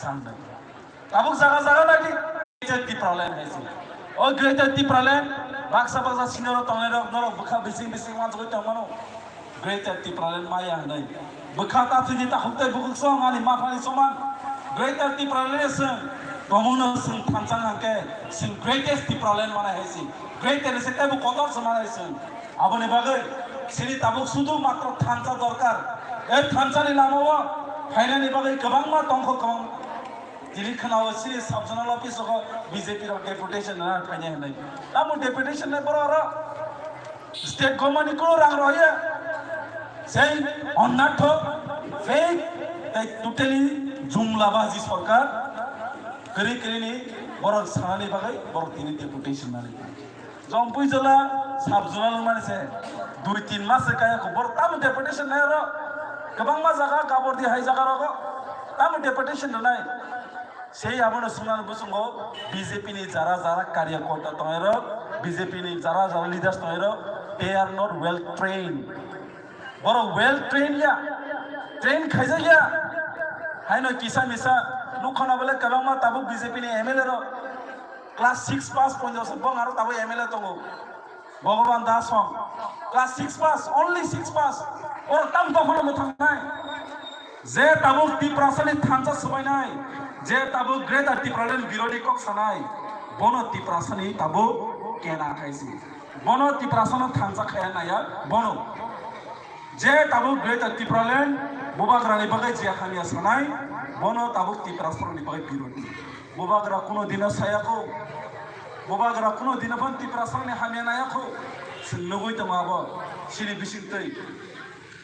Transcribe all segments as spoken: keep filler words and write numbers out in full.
Sandai. Tabuk jaga jaga naidi Greater Tipraland hai se. O Greater Tipraland baksa baksa senior tongnai rok norok bwkha bising bising wansugwi tongmano. Greater Tipraland maya hinwi. Bwkha ta thwidi ta huktai bukuk song ani maphani soman. Greater Tipraland se tomungno sing thansa hangke sing Greatest Tipraland manai hai se. Greater se tebo kotor se manai se. Aboni bagwi sini tabuk sudu matro thansa dorkar. E thansani lamao phainani bagwi kwbangma tongkho kwbang. Tini khwnao sini sub zonal office o B J P rok deputation rwna phainai hinwi. Tamo deputation nai borok oro state government ni kuno rang rohya. Sei onnartho fake tei totally jumla baji sorkar kwrwi kwrwi ni borok sanani bagwi borok tini deputation nani. Jompui jela sub zonal wngmani se dui tin mas se kaya ko borok tamo deputation nai oro kwbangma jaga gabor di hai jaga rogo tamo deputation rwnai. Sei abono swngnani bosongo B J P ni jara jara karyakorta tongnai rok, B J P ni jara jara leaders tongnai rok, they are not well trained. Borok well trained ya, train khaijak ya. Haino kisa misa nukho na bole kwbangma tabuk B J P ni M L A rok class six pass ponjo se bong aro tabuk M L A tongo. Bhagavan Das song class six pass, only six pass. Oro tam dophano mwthangnai. Je tabuk Tiprasani thansa swbainai, je tabuk Greater Tipraland birodi kok sanai, bono Tiprasani tabuk kena khaisi. Bono Tiprasano thansa khaya naya bono. Je tabuk Greater Tipraland bubagrani bagwi je hamya sanai, bono tabuk Tiprasani bagwi birodi. Bubagra kuno dino sayako. Bubagra kuno dino phan Tiprasani hamya nayako. Chwng nugwi tongo abo, chini bisingtwi.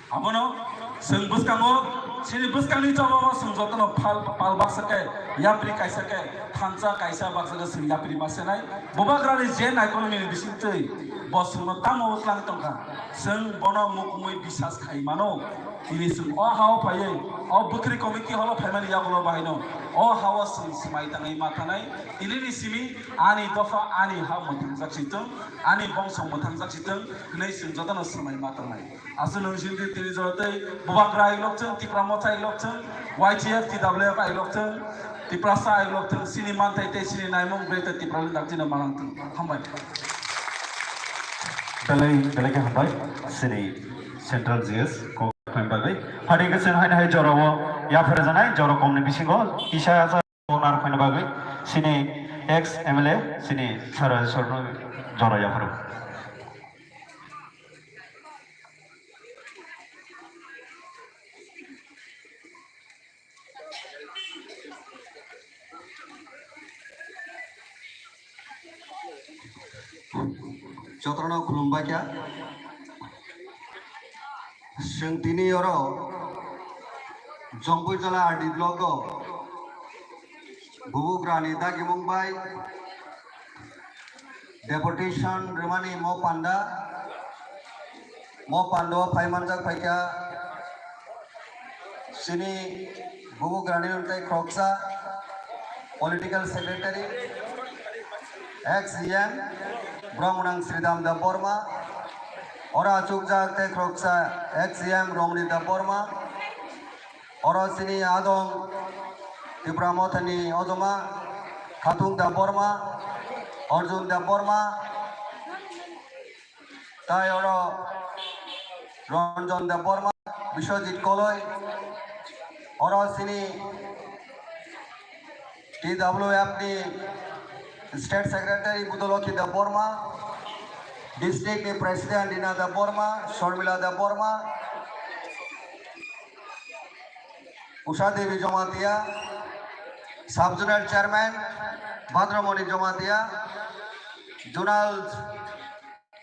Abono chwng bwskango, chini bwskangni chobao chwng jotono pal, pal baksa khe, yapri kaisa khe, thansa kaisa baksa khe chwng yapri ma senai. Bubagrani je naikolmani bisingtwi bo chwngno tamo twlang tongkha. Chwng bono mukumui bisas khai mano. Tini chwng o hao phaiwi, o bwkrwi committee holo phaimani yagulo bahaino o hao chwng swmai tangwi ma thanai. Tinini simi ani dopha, ani ha mwthangjak si thung, ani bongso mwthangjak si thung hwnwi chwng jotono swmai ma tangnai. Aswk nwng sindi tini jora tei Bubagra ailok chwng, Tipra Motha ailok chwng, Y T F, T W F ailok chwng, Tiprasa ailok chwng, sini manthai tei sini naimung bai tei Tipraland dakti no manang thung. Hambai. Belai, belai khe hambai, sini Central G S kok khlaina bagwi. Phaidi khe chwng haino hai jorao yapharjaknai, jora komni bisingo kisa sa konar khlaina bagwi, sini ex M L A, sini Sara Sorno jora yapharo. Jotono khulumbai kha. Chwng tini oro Jompui jala R D block o Bubugrani dagimung bai deputation rwmani mo panda, mo panda o phai manjak phaikha chini Bubugrani tei khoroksa political secretary, ex E M, borok mwnang Sridham Debbarma, oro achukjak tei khoroksa ex E M Romni Debbarma, oro chini adong Tipra Mothani ojoma Khatung Debbarma, Arjun Debbarma, tai oro Ranjan Debbarma, Biswajit Koloi, oro chini T W F ni State Secretary Budolokhi Debbarma, District ni President Rina Debbarma, Sharmila Debbarma, Usha Devi Jamatia, Sub Zonal Chairman Bhadramoni Jamatia, Zonal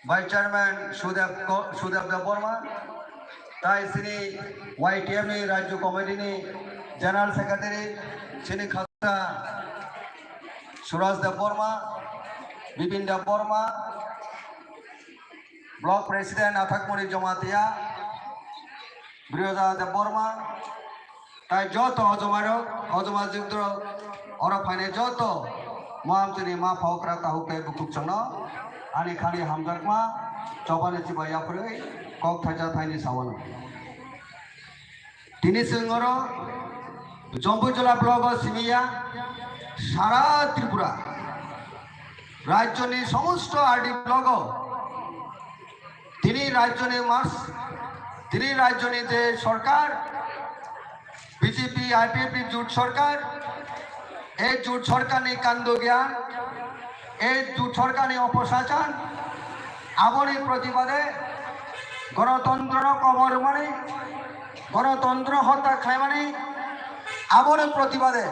Vice Chairman Sudev Ko-, Sudev Debbarma, tai chini Y T F ni Rajya Committee ni General Secretary chini khasa Suraj Debbarma, Bipin Debbarma, Block President Athakmuri Jamatia, Briyoja Debbarma, tai joto ojomarok, ojoma jwkdorok, oro phainai joto mo amchini ma phao kwrak tahuk tei bukhuk chwngno ani khani hamjakma chobani chibai yapharwi kok thaisa thaini sawano. Tini chwng oro Jompuijola blogo simiya sara Tripura rajyoni somosto R D blogo tini rajyoni mas, tini rajyoni je sorkar, B J P I P F T jut sorkar, ei jut sorkarni kando gyan, ei jut sorkarni oposachan, aboni protibade gonotontrono kobor rwmani, gonotontro hotya khlaimani, aboni protibade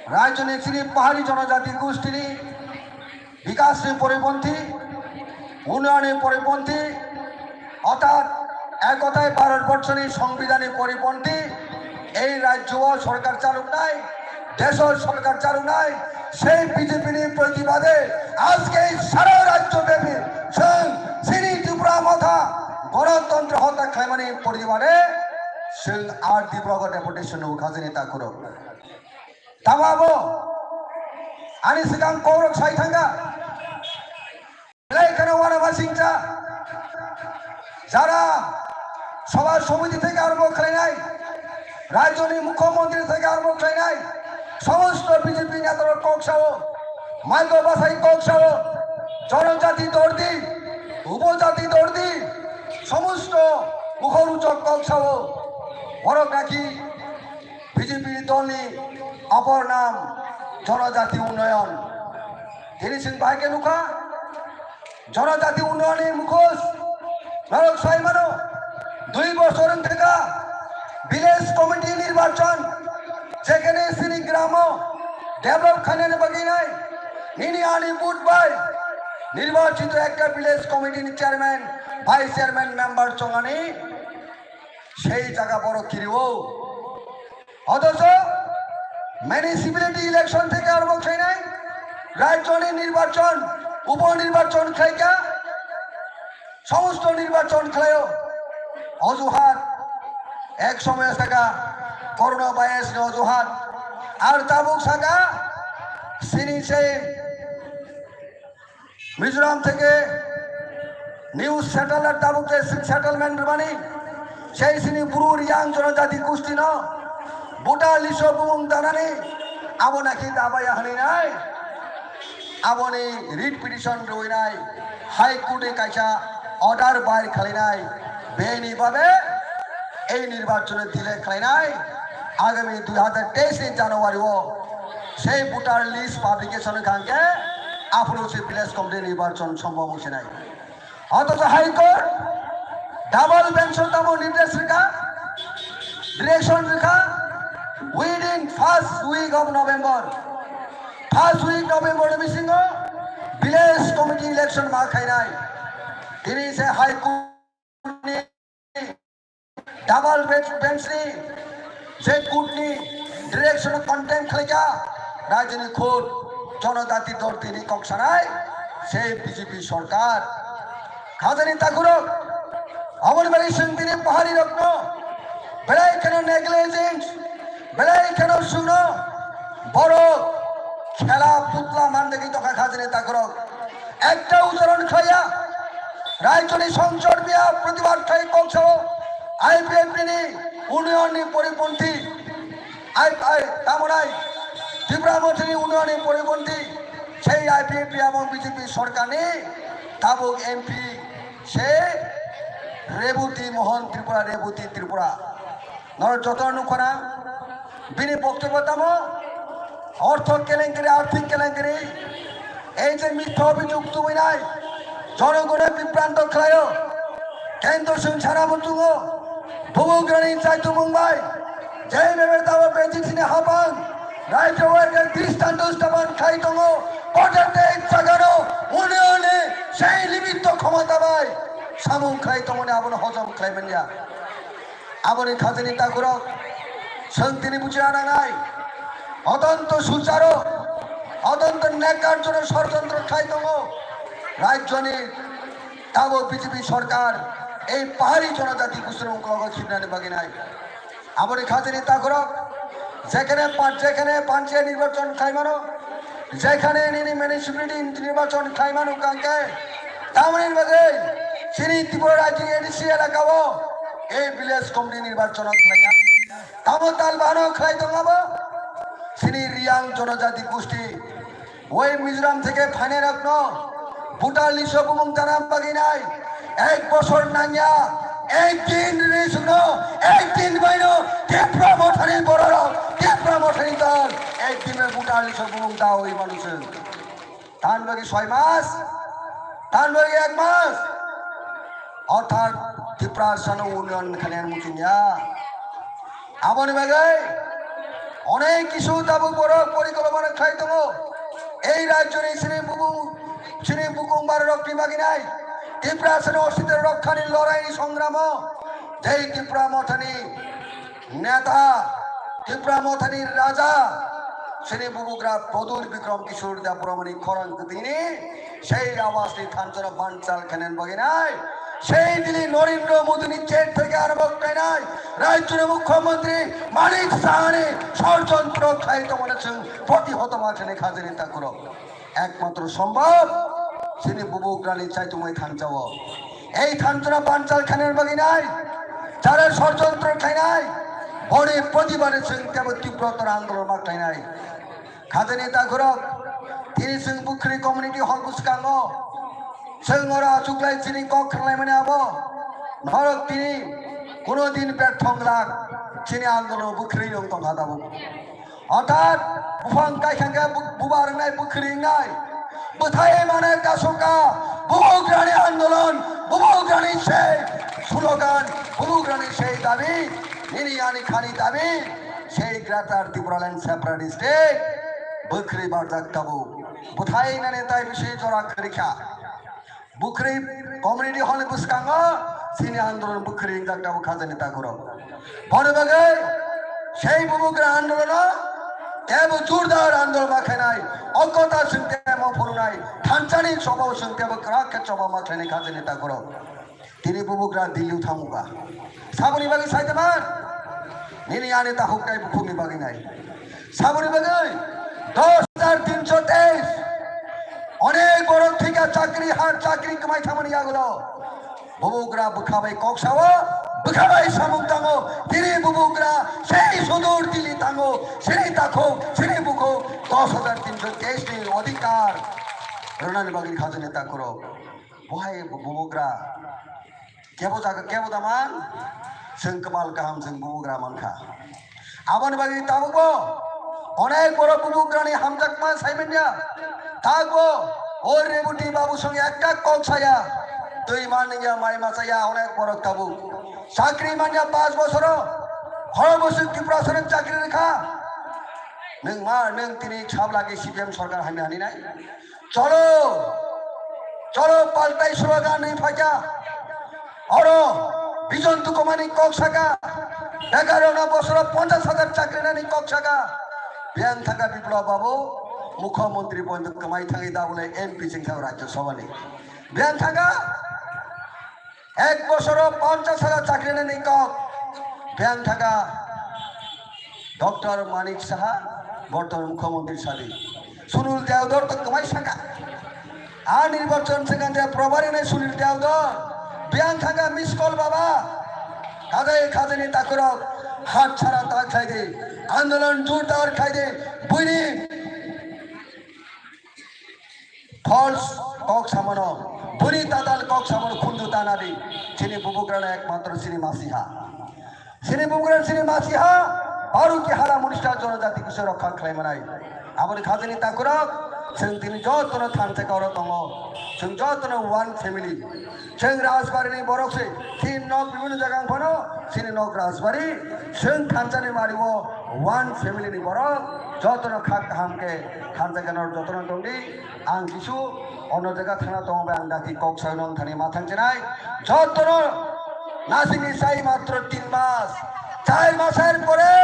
rajyoni chini pahari jonojati gostini bikasni poriponthi, unnayonni poriponthi, orthat ek kothai Bharatborshoni songbidhanni poriponthi, ei rajyo o sorkar chaloknai, desh o sorkar chaloknai, sei B J P ni protibade ajke sara rajyo byapi chwng chini Tripura motha gonotontro hotya khlaimani protibade chwng R D blogo deputation rwkha chini takhurok. Tamo abo ani swkang kokrok sai thangkha. Belai kheno uanama singcha. Jara Sabha Samiti theke arombo khlainai, rajyoni Mukhyamantri theke arombo khlainai, somosto B J P netarok kok sao, Maiko Bwsai kok sao, Jonojati dordi, Upojati dordi, somosto mukhoruchok kok sao. Borok naki B J P dolni opor nam Jonojati Unnayon. Tini chwng bahai khe nukha, Jonojati Unnayonni mukhos norok sai mano, dui bochor wng thangkha village committee nirbachon, jekhane chini gramo develop khainani bagwi nai, nini ani vote bai nirbachito ekta village committee ni chairman, vice chairman member chongani sei jaga borok kirio. Othocho municipality election theke arombo khlainai, rajyoni nirbachon, upo nirbachon khlaikha, somosto nirbachon khlaio. Ojuhat, ek somoyo saka corona virus ni ojuhat, ar tabuk saka chini sei Mizoram theke new settler tabuk je settlement rwmani, sei chini Bru Reang Jonojati Gostino voter list o bumung danani abo naki dabaya hwnwi nai, aboni writ petition rwinai, High Court e kaisa order bair khlainai, beni babe ei nirbachon delay khlainai, agami dui hazar teis ni January o sei voter list publication wngkha hwnkhe aphuru se village committee nirbachon sombhob wngsinai. Othocho High Court double bench o tamo nirdesh rwkha, direction rwkha, within first week of November, first week November ni bisingo village committee election ma khainai. Tini se High Court ni double bench, bench ni je court ni direction o condemn khlaikha, rajyoni court, Jonojati dol tini kok sanai, se B J P sorkar. Khajani takhurok, aboni bagwi chwng tini pahari rokno belai kheno negligence, belai kheno chwngno borok khela putla mandegi tokha khajani takhurok. Ekta udahoron khlaiya, rajyoni songsod biya protibad khai kok sao, I P F T ni unnayon ni poriponthi, I, I, tamonai Tipra Mothani unnayon ni poriponthi, sei I P F T among B J P sorkar ni tabuk M P se Reboti Mohan Tripura, Reboti Tripura. Norok joto nukho na, bini boktobyo tamo, ortho kelenkari, arthik kelenkari, ei je mitha obhijog tubui nai, jonogono bibranto khlaio, kento chwng sana muchungo, bubagrani chaitumung bai, je bebe tabo bejisini hapang, raijao ekta dristanto sthapan khlai tongo, protetek jagano, une une, sei nimitto khomota bai, samung khlai tongoni abono hojom khlai manya. Aboni khajani takhurok, chwng tini buchina nangnai. Otonto sucharo, otonto nekar jono sorotontro khlai tongo. Rajyoni tabo B J P sorkar ei pahari jonojati gustino uklogo khibnani bagwi nai. Aboni khajani takhurok, jekhane pa-, jekhane panchayat nirbachon khlaimano, jekhane nini municipality nirbachon khlaimano kangkhe, tamoni bagwi chini Tripura rajyoni A D C elaka o ei village committee nirbachon khlaiya. Abo tal bano khlai tong abo. Sini Riang Jonojati Gusti. Oi Mizoram theke phainai rokno voter list o bumung tana bagwi nai. Ek bosor nangya, ek din ri sugno, ek din baino Tipra Mothani bororok, Tipra Mothani dol, ek din bai voter list o bumung ta oi manu chwng. Tan bagwi soi mas, tan bagwi ek mas. Orthat Tiprasano unnoyon khainani muchungya. Aboni bagwi onek kisu tabuk borok porikolpona khlai tongo. Ei rajyoni sini bubung, sini bukung barorokni bagwi nai. Tiprasano ositito rokhani loraini songramo jei Tipra Mothani neta, Tipra Mothani raja, sini bubugra Pradyut Bikram Kishore Debbarmani khorang kwtwini sei awasni thanchara banchal khainani bagwi nai, sei dili Narendra Modini chet theke arabok khlainai, rajyoni mukhyamantri Manik Sahani shorjontro khlai tongmani chwng protihotoma khlainai khajani takhurok. Ekmatro sombhob sini bubugrani chaitungmai thanchao. Ei thanchara banchal khainani bagwi nai, jara shorjontro khlainai, boni protibade chwng tebo Tipra Motha andolon ma khlainai. Khajani takhurok, tini chwng Bukhri community hall bwskango, chwng oro achuklai chini kok khnalaimani abo, norok tini kuno din berthong lak chini andolon Bukhri wng tongkha tabuk. Orthat buphang kaikhangkhe bu-, bubar wngnai, bwkhri wngnai. Bwthai mane kasoka, bubugrani andolon, bubugrani sei slogan, bubugrani sei dabi, nini ani khani dabi, sei Greater Tipraland Separate State, bwkhri barjak tabuk. Bwthai nani tai bisi jora khwrikha. Bukhri community hall ni bwskango sini andolon bukhri wngjak tabuk khajani takhurok. Boni bagwi sei bubugra andolono tebo jurdar andolon ma khainai, okota chwng temo phurunai, thanchani choba chwng tebo kwrak khe choba ma khlainai khajani takhurok. Tini bubugra Delhi thango ba. Saboni bagwi saiteman? Nini ani takhuk tai bukhukni bagwi nai. Saboni bagwi dos hajar tinsho teis. Onek borok thika chakri har chakri kwmai thamani yagulo. Bubugra bwkha bai kok sao, bwkha bai samung tango. Tini bubugra sei sudur Delhi tango. Sini takhuk, sini bukhuk dos hajar tinsho teis ni odhikar rwnani bagwi khajani takhurok. Bohai bubugra. Kebo jaga, kebo daman, chwng kwbal kaham chwng bubugra mankha. Aboni bagwi tabukbo onek borok bubugrani hamjakma saimanya. Tabukbo o Rebuti babu song ekta kok saya. Twi manliya, mai machaya onek borok tabuk. Chakri manya panch bosoro. Khoro bosuk Tripura sorok chakri rikha. Nwng ma, nwng tini sablagi C P M sorkar hamya hini nai? Cholo, cholo paltai slogan ri phaikha. Oro bijon tukumani kok saka. Egarona bosoro ponchash hajar chakri nani kok saka. Biyang thaka Biplab babu, mukhyamantri pointo kwmai thangwi dabole M P chingthao Rajya Sabhani. Biyang thaka. Ek bosoro ponchash hajar chakri nani kok. Biyang thaka Doctor Manik Saha, bortoman mukhyamantri sadi. Sunil Deodor to kwmai saka. A nirbachon sengkante probari nai Sunil Deodor. Biyang thaka miss call baba. Khajai khajani takhurok hat chara ta khlaidi. Andolon jurdar khlaidi. Buini False kok samano, buri tatal kok samano khundu tanadi, chini bubugrano ekmatro chini masiha. Chini bubugrano chini masiha, Bharat ki hara munisha jonojati kisa rokha khlai manai. Aboni khajani takhurok, chwng tini jotono thansa kauro tongo, chwng jotono one family. Chwng Rajbari ni borok se, tin nok bibhinno jaga wng phano, chini nok Rajbari, chwng thansa ni mari o one family ni borok, jotono kha kaham khe thansa khe nor jotono tongdi. Ang kisu ono jaga thana tongo bai ang dati kok sai nong thani ma thang chenai. Jotono nasini sai matro tin mas. Char masor pore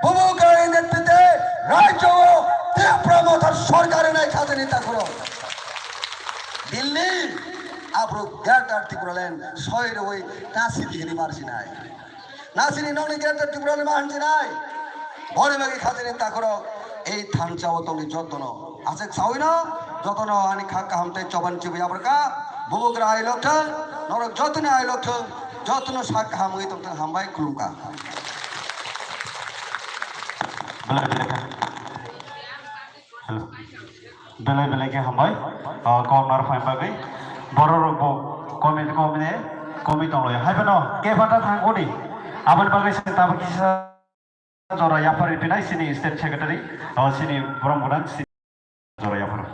bubu gari netrite rajyo o Tipra Motha sorkar nai khajani takhurok. Delhi, aphuru Greater Tipraland soi rwui ta sidi hini marsinai. Nasini nokni Greater Tipraland ma hansinai. Boni bagwi khajani takhurok ei thansa o tongni jotono. Aswk sawino jotono ani kha kaham tei choban chibwi yabrwkha. Bubugra ai lokthang, norok jotono ai lokthang, jotono sak kaham wngwi tongthang, hambai khulumkha. Belai belai khe, belai belai khe hambai. Ah, kok narwkna bagwi borok rok bo komi komi komi tonglo. Hai bano ke phata thang odi. Aboni bagwi se tabuk kisa jora yapharwi pinai sini state secretary, ah, sini borom gwnang sini jora yaphar.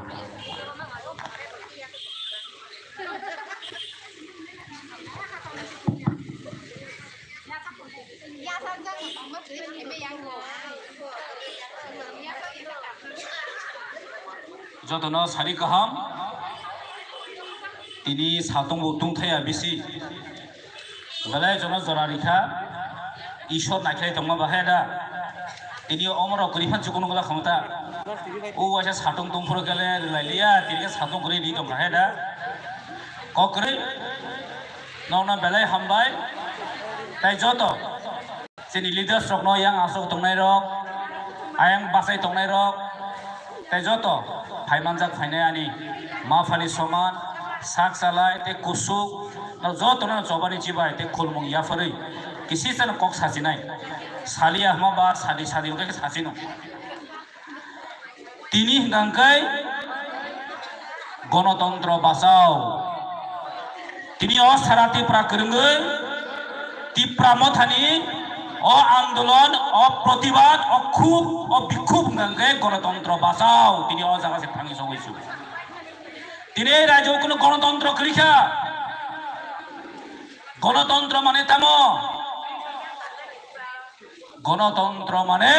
Jotono sari kaham, tini satung bo tungthaya bisi. Belai jono jora rikha, Ishwar naikhlai tongma bahai da. Tini omorok kwrwi phan chukung nukla khamta. O waisa satung tungphuru kele rwlai liya, tini khe satung kwrwi ri tongkha hai da. Kok kwrwi, nokno belai hambai. Tai joto chini leaders rokno yang aswk tongnai rok, ayang bachai tongnai rok, tai joto phaimanjak phainai ani ma phani soman, sak chalai tei kusuk, no joto no chobani chibai tei khulmung yapharwi kisi chano kok sachinai. Saliya hwnba ba sadi sadi hwnkhe sachino. Tini hwnkha hwnkhe Gonotontro bachao. Tini o sara Tipra kwrwngwi Tipra mothani o andolon, o protibad, o khub, o bikhub hwnkha hwnkhe Gonotontro bachao. Tini o jaga se thangwi sogwi su. Tini rajyo kunu Gonotontro kwrwikha. Gonotontro mane tamo? Gonotontro mane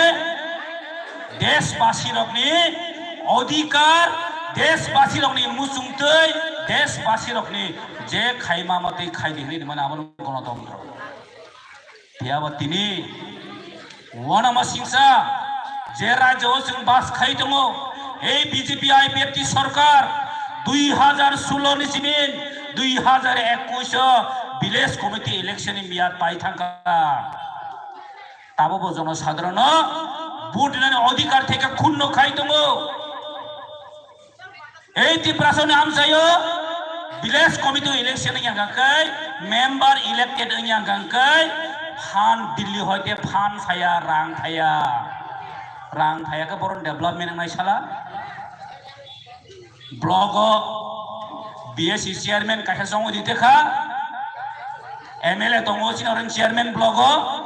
deshbasi rokni odhikar, deshbasi rokni muchungtwi, deshbasi rokni je khaima matwi khai di hwnwi mane abono gonotontro. Phiya bo tini uanama singsa je rajyo o chwng bas khai tongo, ei B J P I P F T sorkar dui hajar solo ni simin dui hajar ekush o village committee election ni miyad pai thangkha. Tabo bo jono sadharono vote rinani odhikar theke khunno khai tongo. Ei Tiprasani amchaio village committee election wngya hwnkha khe, member elected wngya hwnkha khe, phan Delhi hoite phan phaiya, rang phaiya. Rang phaiya khe boron development wngnai sala. Block o B S C chairman kaisa chongwi di tekha, M L A tongo chini oro chairman block o,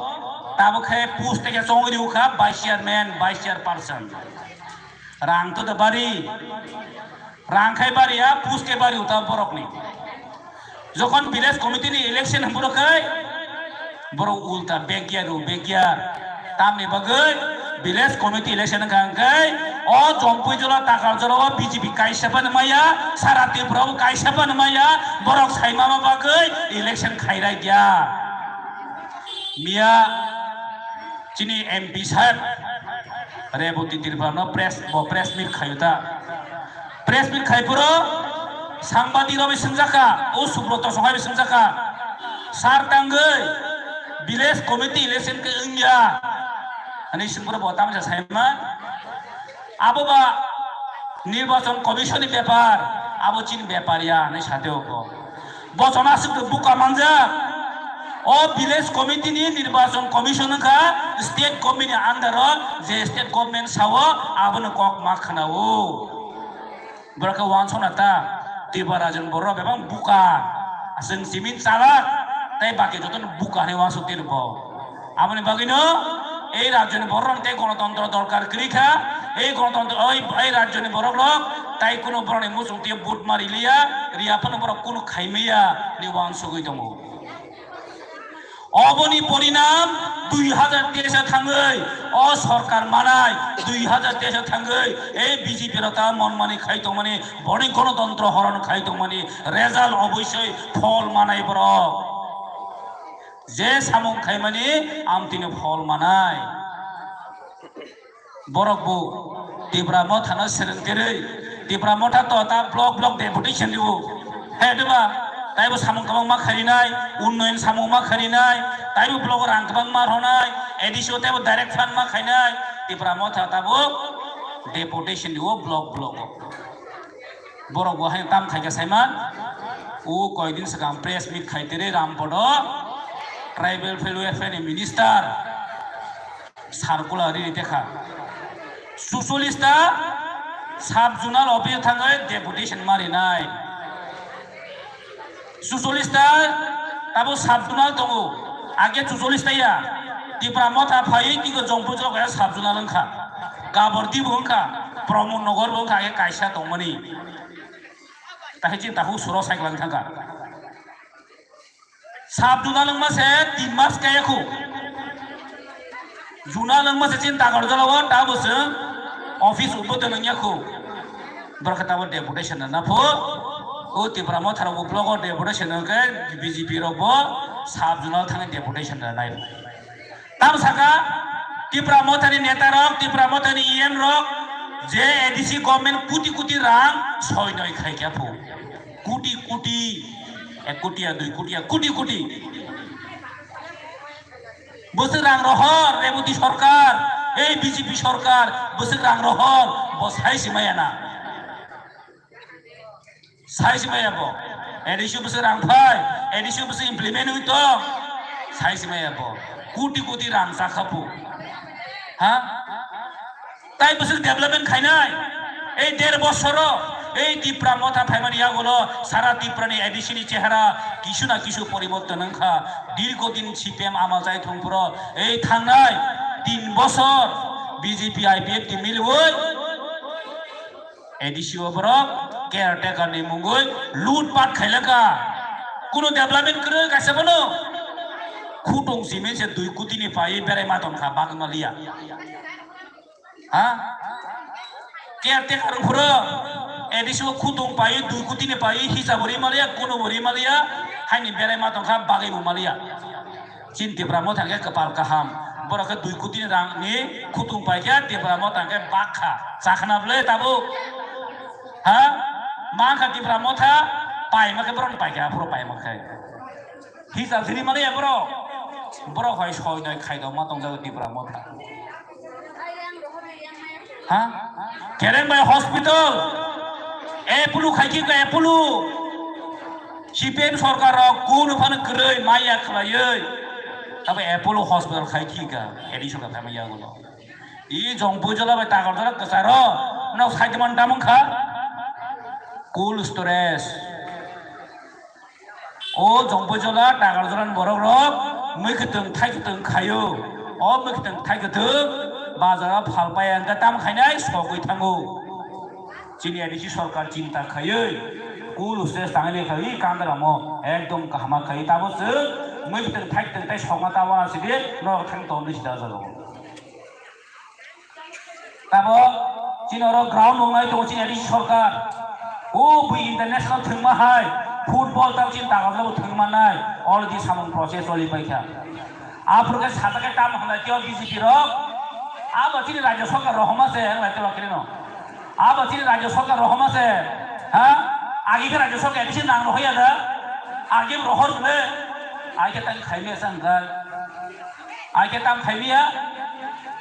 tabuk khe post teke chongwi rikha vice chairman, vice chairperson. Rang to da bari, rang khai bari ya, post khe bari uta borok ni. Jokhon village committee ni election hwnphuru khai borok ulta backyard o backyard. Tamni bagwi village committee election wngkha hwnkhe o Jompui jora, Takal jora o B J P kaisa phano maya, sara Tripura o kaisa phano maya, borok sai mama bagwi election khai raikya. Miya chini M P saheb Reboti Tripura no press, bo press meet khayu ta. Press meet khai phuru sangbadik rok bai swngjakha, o Subroto Songhai bai swngjakha, "Sir, tangwi village committee election khe wngya?" Ani swngphuru bo tamsa saima, "Abo ba nirbachon commission ni bepar, abo chini bepar ya," hinwi sateo bo. Bochon aswk buka manjak. O village committee ni nirbachon commission wngkha state government ni under o, je state government sao abono kok ma khwnao. Borok khe uansukna ta, Tripura rajyoni borok bebak buka, chwng simi chalak, tei baki jotono buka hinwi uansuk twi rwkho. Aboni bagwino ei rajyoni borok tei gonotontro dorkar kwrwi kha. Ei gonotontro, ei, ei rajyoni borok rok tai kunu borokni muchung twi vote ma riliya, riya phano borok kunu khaimaya hinwi uansugwi tongo. Oboni porinam dui hajar teis o thangwi o sorkar manai, dui hajar teis o thangwi ei B J P rok ta mon mani khai tongmani, boni gonotontro horon khai tongmani result oboisoi phol manai borok. Je samung khaimani amtwino phol manai. Borok bo Tipra Mothano swrwng kwrwi, Tipra Motha to ta block block deputation riwo. He diba? Taibo samung kwbangma kharinai, unnoyon samung ma kharinai, taibo block rang kwbangma rwnai, A D C o taibo direct fund ma khainai, Tipra Motha tabuk deputation riwo block block o. Borok bo haino tam khaikha saiman. O koidin swkang press meet khai tiri Rampodo tribal welfare ni minister circular riri tekha. Sucholista sub zonal office thangwi deputation marinai. Sucholista tabo sub zonal tongo. Age sucholista ya. Tipra Motha phaiwi tiko Jongpui jora kaya sub zonal wngkha. Gabor dibo wngkha. Pramod Nogor bo wngkha age kaisa tongmani. Tahai chin tahuk suro cycle wng thangkha. Sub zonal wngma se tin mas kaya khu. Zonal wngma se chin Takarjala o ta bo chwng office udboton wngya khu. Borok khe tabo deputation na pho. O Tipra Motha rok bo block o deputation wngkhe B J P rok bo sub zonal thangwi deputation na nai. Tam saka Tipra Mothani neta rok, Tipra Mothani E M rok je A D C government kuti kuti rang soi noi khai kya phu. Kuti kuti, ek kuti ya, dui kuti ya, kuti kuti. Bwswk rang rohor, Reboti sorkar, ei B J P sorkar, bwswk rang rohor, bo sai si maya na. Sai si maya bo. A D C bwswk rang phai, A D C bwswk implement wi tong. Sai si maya bo. Kuti kuti rang chakha phu. Ha? Tai bwswk development khainai. Ei der bosoro, ei Tipra Motha phaimani yagulo sara Tiprani A D C ni chehara kisu na kisu poriborton wngkha. Dirgo din C P M amal jai thung phuro, ei thangnai tin bosor B J P I P F T miliwi A D C o borok caretaker ni mungwi loot pat khailaka. Kuno development kwrwi kaisa bono. Khutung simi se dui kuti ni pai berai ma tongkha bagwi maliya. Ha? Caretaker phuro A D C o khutung pai dui kuti ni pai hisab ri maliya, kuno bo ri maliya, haini berai ma tongkha bagwi bo maliya. Chin Tipra Motha khe kwpal kaham. Borok khe dui kuti ni rang ni khutung pai khe Tipra Motha khe bak kha. Chakhna bwle tabuk. Ha? Ma kha Tipra Motha pai ma khe borok pai khe aphuru pai ma khe. Hisab siri mani ya borok. Borok hai soi noi khai dok ma tong jago Tipra Motha. Ha? Kereng bai hospital. Apollo khai ki Apollo. C P M sorkar rok kun phano kwrwi maya khwlaiwi. Tabo Apollo hospital khai khika, A D C sorkar khai maya gulo. I Jongpui jola bai Takarjala kwcharo, no saidaman tamung kha. Cold storage. O Jongpui jola Takarjala ni borok rok mui kwtwng thai kwtwng khaio. O mui kwtwng thai kwtwng bazaro phalpai ang tam khainai sogwi thango. Chini A D C sorkar chinta khaiwi, cool stage tangwi khawi, kandaramo ekdom kahama khawi, tabo chwng mui bwtwng thai bwtwng tei sokma ta wana sidi norok thang tonwi sida jago. Tabo chini oro ground wngnai tongo chini A D C sorkar. O bui international thwngma hai, football tabo chini Takarjala bo thwngma nai, already samung process choli paikha. Aphuru khe sata khe tamo hwnlai tei o B J P rok. Abo chini rajya sorkar rohorma se hwnlai tei rok no. Abo chini rajya sorkar rohorma se. Ha? Agi khe rajya sorkar bisi nang rohya da. Agi rohor le. Ai khe tang khaimya sa hwnkhai. Ai khe tang khaimya.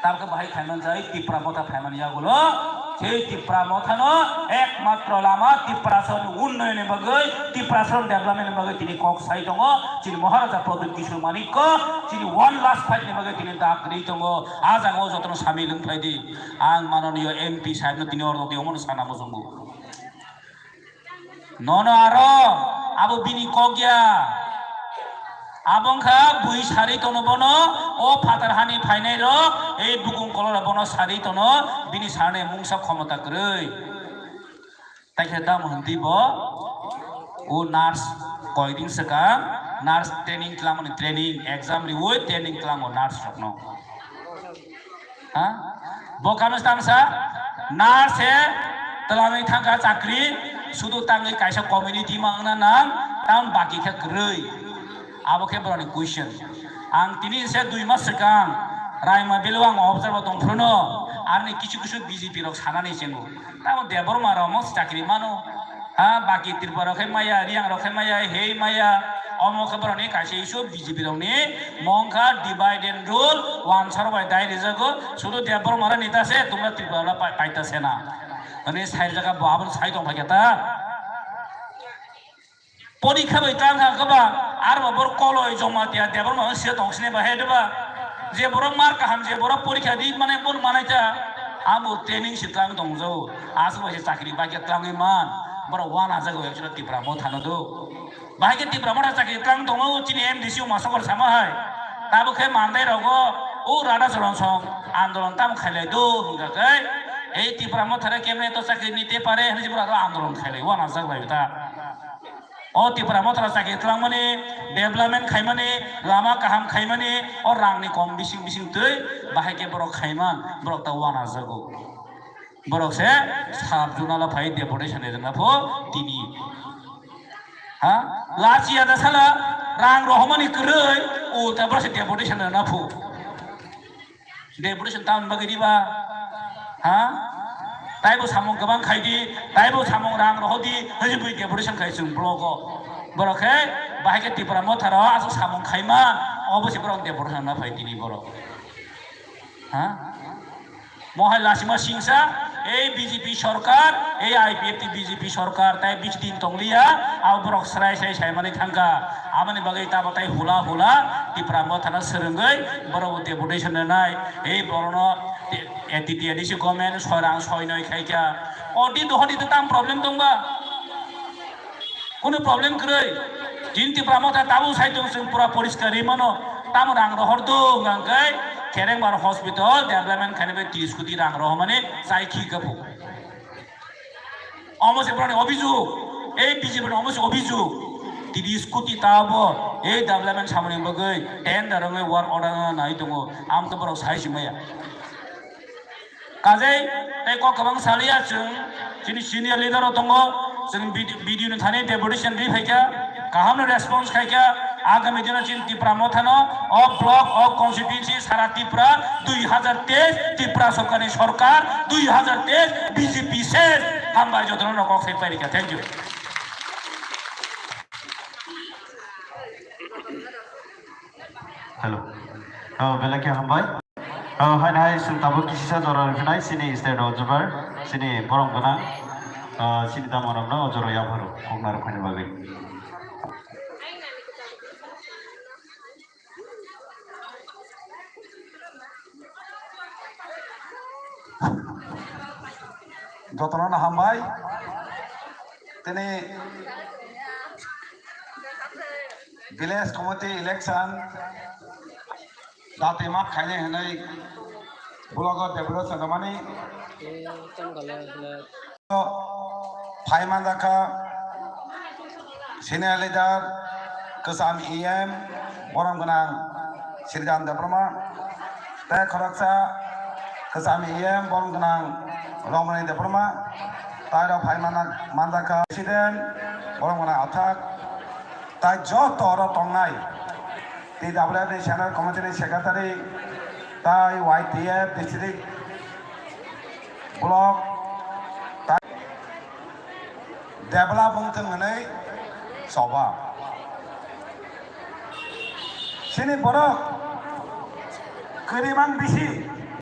Tabukhe bahai khaiman jai Tipra Motha phaiman yagulo. Sei Tipra Mothano ekmatro lama Tiprasani unnayonni bagwi, Tiprasani development ni bagwi tini kok sai tongo. Chini Maharaja Pradyut Kishore Manikko, chini one last fight ni bagwi tini dak ri tongo. A jaga o jotono samil wng phai di. Ang mananiyo M P sahib no tini ordo di omono sana muchungo. Nono aro abo bini kok ya. Abo wngkha bui sari tono bono, o phatar hani phainai rok, ei bukung kolora bono sari tono, bini sarne mungsa khomota kwrwi. Taikhe tamo hwnti bo, o nurse koidin swkang, nurse training tlamani training, exam riwi training tlamo nurse rokno. Ha? Bo kami tangsa, nurse he twlangwi thangkha chakri, sudu tangwi kaisa community ma wngna nang, tam baki khe kwrwi. Abo khe borokni question. Ang tini se dui mas swkang Raima Belwa ang observe tong phruno, arni kisu kisu B J P rok sanani chengo. Tamo Debbarma rok mo chakri mano. Ha, baki Tripura rok khe maya, Riyang rok khe maya, hei maya. Omo khe borokni kaisa issue B J P rokni mong kha divide and rule, wansaro bai dai rijago. Sudu Debbarma rok nita se, tumra Tripura rok pai-, paita se na. Ani sai jaga bo aboni sai tong phaikha ta. Porikha bai tang kha khe ba, ar ba bor koloi Jamatia Debbarma se tong sine ba he de ba. Je borok mar kaham, je borok porikha di mane bon manai ta. Abo training se twlang tongjago. Aswk bai se chakri bai khe twlangwi man. Borok wana jago actually Tipra Motha no do. Bahai khe Tipra Motha chakri twlang tongo chini M D C o masokor sama hai. Tabuk khe mandai rogo o Radha Charan song andolon tam khailai do hwnkha khe. Ei Tipra Motha re kemne to chakri nite pare hwnwi se borok aro andolon khailai wana jaglai ta. O Tipra Motha chakri twlangmani, development khaimani, lama kaham khaimani, o rangni kom bising bising twi bahai khe borok khaiman, borok ta wana jago. Borok se sub zonal phai deputation rijak na pho tini. Ha? Lachi ya da sala rang rohomani kwrwi, o ta borok se deputation na pho. Deputation tamni bagwi diba? Ha? Taibo samung kwbang khai di, taibo samung rang rohor di, hwnwi bui deputation khai chwng blogo. Borok khe bahai khe Tipra Motha rok aswk samung khaima, obo se borok deputation na phai tini borok. Ha? Mohai lasima singsa, ei B J P sorkar, ei I P F T B J P sorkar, tai bish din tongliya, abo borok srai srai saimani thangkha. Aboni bagwi tabo tai hula hula Tipra Motha no swrwngwi borok deputation rwnai. Ei borokno A T T A D C government soirang soinoi khaikha. Odi dohodi to tam problem tongba? Kunu problem kwrwi. Chini Tipra Motha tabuk sai tong chwng pura poriskar ri mano. Tamo rang rohor do hwnkha khe Kherengbar hospital development khaina bai tris koti rang rohormani chai khi kha phu. Omo se borokni obhijog, ei B J P ni omo se obhijog. Tris koti tabo ei development samani bagwi tender wngwi work order nai tongo. Amtwi borok sai si maya. Kajai tei kok kwbang saliya chwng chini senior leader rok tongo, chwng B D, B D O ni thani deputation ri phaikha, kaham no response khaikha, agami dino chini Tipra Motha no o block o constituency sara Tripura dui hazar teis Tripura sorkar ni sorkar dui hazar teis B J P ses hambai jotono no kok sai pairikha. Thank you. Hello. Oh, belai khe hambai. Oh, hai hai, chwng tabuk kisisa jora rwphinai, chini state observer, chini borom gwnang, oh, chini damanokno o jora yapharo, kok narwknani bagwi. Jotono no hambai. Tini village committee election dati mat khainai hinwi blogo deputation rwmani. Phai manjakha senior leader kwcham E M borom gwnang Srijan Debbarma tei khoroksa kwcham E M borom gwnang Romani Debbarma tei rok phai manjakha president borom gwnang Athak. Tai joto oro tongnai T W F ni Central Committee ni Secretary tai Y T F District Block tai develop wngthwng hwnwi choba. Chini borok kwrwimang bisi